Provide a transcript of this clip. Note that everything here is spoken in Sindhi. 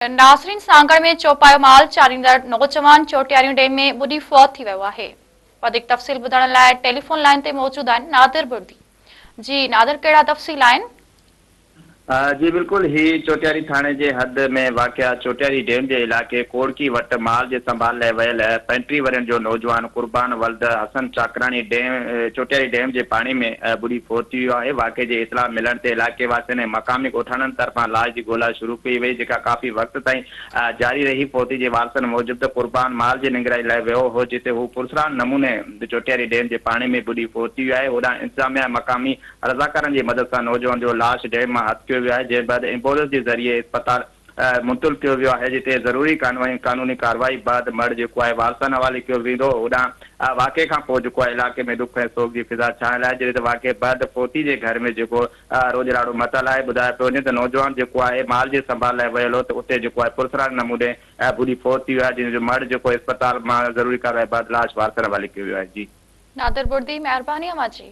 ناظرين سانگهڙ ۾ چوپايو مال چاريندڙ نوجوان چوٽياريون ڊيم ۾ ٻڏي فوت ٿي ويو آهي. وڌيڪ تفصيل ٻڌائڻ لاء ٽيليفون لائين تي موجود آهن نادر بڙدي. جي نادر ڪهڙا تفصيل آهن؟ جي بلڪل هي چوٽياري ٿاڻي جي حد ۾ واقع چوٽياري ڊيم جي علائقي ڪوڙڪي وٽ مال جي سنڀال لاء ويل 35 ورهين جو نوجوان قربان ولد حسن چاڪراڻي ڊيم چوٽياري ڊيم جي پاڻي ۾ ٻڏي فوت ٿي ويو آهي، واقعي جي اطلاع ملڻ تي علائقي واسين ۽ مقامي ڳوٺاڻن طرفان لاش جي ڳولا شروع ڪئي وئي، جيڪا ڪافي وقت تائين جاري رهي، فوتي جي وارثن موجب ته قربان مال جي نگراني لاء ويو هو، جتي هو پرسرار نموني چوٽياري ڊيم جي پاڻي ۾ ٻڏي فوت ٿي ويو آهي، هوڏانهن انتظاميا ۽ مقامي رضاڪارن جي مدد سان نوجوان جو لاش ڊيم مان هٿ ڪيو ويو آهي، جنهن بعد ايمبولنس جي ذريعي اسپتال منتقل ڪيو ويو آهي جتي ضروري قانوني ڪارروائي بعد مڙهه جيڪو آهي وارثن حوالي ڪيو ويندو. هوڏانهن واقعي کان پوء جيڪو آهي علائقي ۾ ڏک ۽ سوڳ جي فضا ڇانيل آهي جڏهن ته واقعي بعد فوتي جي گهر ۾ جيڪو روڄ راڙو متل آهي. ٻڌايو پيو وڃي ته نوجوان جيڪو آهي مال جي سنڀال لاء ويل هو ته اتي جيڪو آهي پرسرار نموني ٻڏي فوت ٿي ويو آهي جنهن جو مڙهه جيڪو اسپتال مان ضروري ڪارروائي بعد لاش وارثن حوالي ڪيو ويو آهي. جي. نادر بڙدي مهرباني اوهان جي.